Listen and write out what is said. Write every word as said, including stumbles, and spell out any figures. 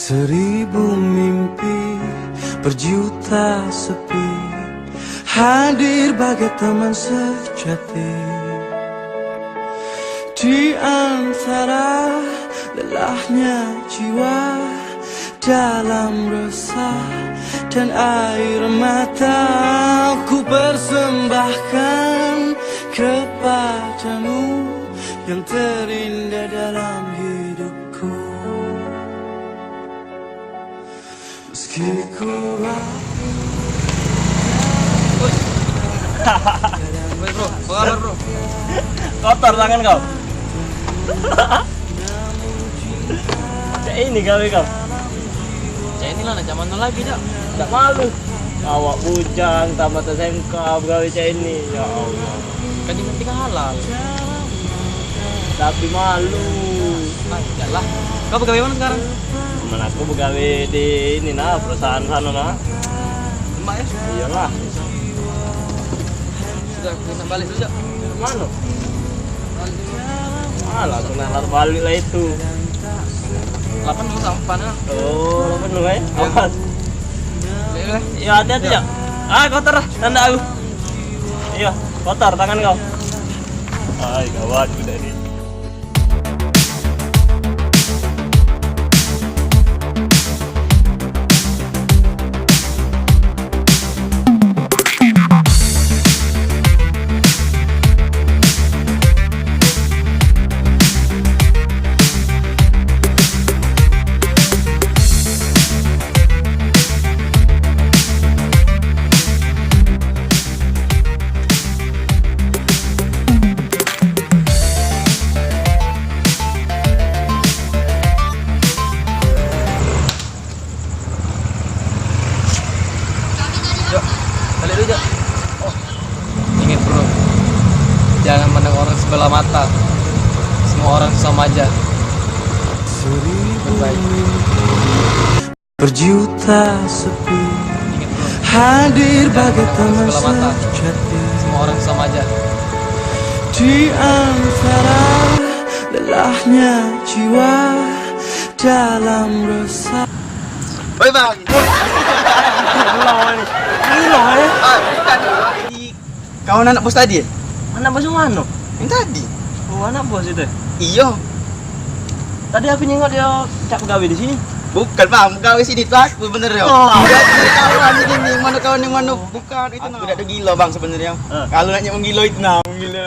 Seribu mimpi, berjuta sepi, hadir bagai teman sejati. Di antara lelahnya jiwa, dalam resah dan air mata, ku persembahkan kepadamu yang terindah dalam hidupku. Meski ku ragu. Woi bro, apa kabar bro? Kotor tangan kau. Cak ini gawe kau. Cak inilah nak zaman lagi cak. Ndak malu. Awak bujang tamat S M K begawe cak ini. Ya Allah. Kan ini penting halal. Tapi malu. Ah, iyalah. Kau begawe mana sekarang? Mana aku begawe di ini nah, perusahaan sana nah. Lemak ya? Iyalah. Sudah, aku nak balik dulu cak. Mana? Alah, aku nak lari balik lah itu. Lapan dulu sampan ya. Oh, lapan dulu eh. Awas. Balik dulu eh. Ya ada aja. Ah, kotor lah, tanda aku. Iya, kotor tangan kau. Ay, gawat udah ini. Cak, balik dulu cak. Oh. Ingat bro, jangan mandang orang sebelah mata. Semua orang sama aja. Seribu Baik. mimpi, berjuta sepi, Ingat bro, hadir bagai teman sebelah mata. Sejati. Semua orang sama aja. Di antara lelahnya jiwa, dalam resah. Oi bang. Ah, bukan. Kau anak bos tadi? Eh? Anak bos mano? Yang tadi. Oh, anak bos itu. Iyo. Tadi aku nyengok dia cak pegawai di sini. Bukan bang, pegawai sini tu aku bener yo. Oh. Kawan ini, mano kawan yang mano bukan itu. Aku dak ada gila bang sebenarnya. Kalau nak nyek menggila itu nah, menggila.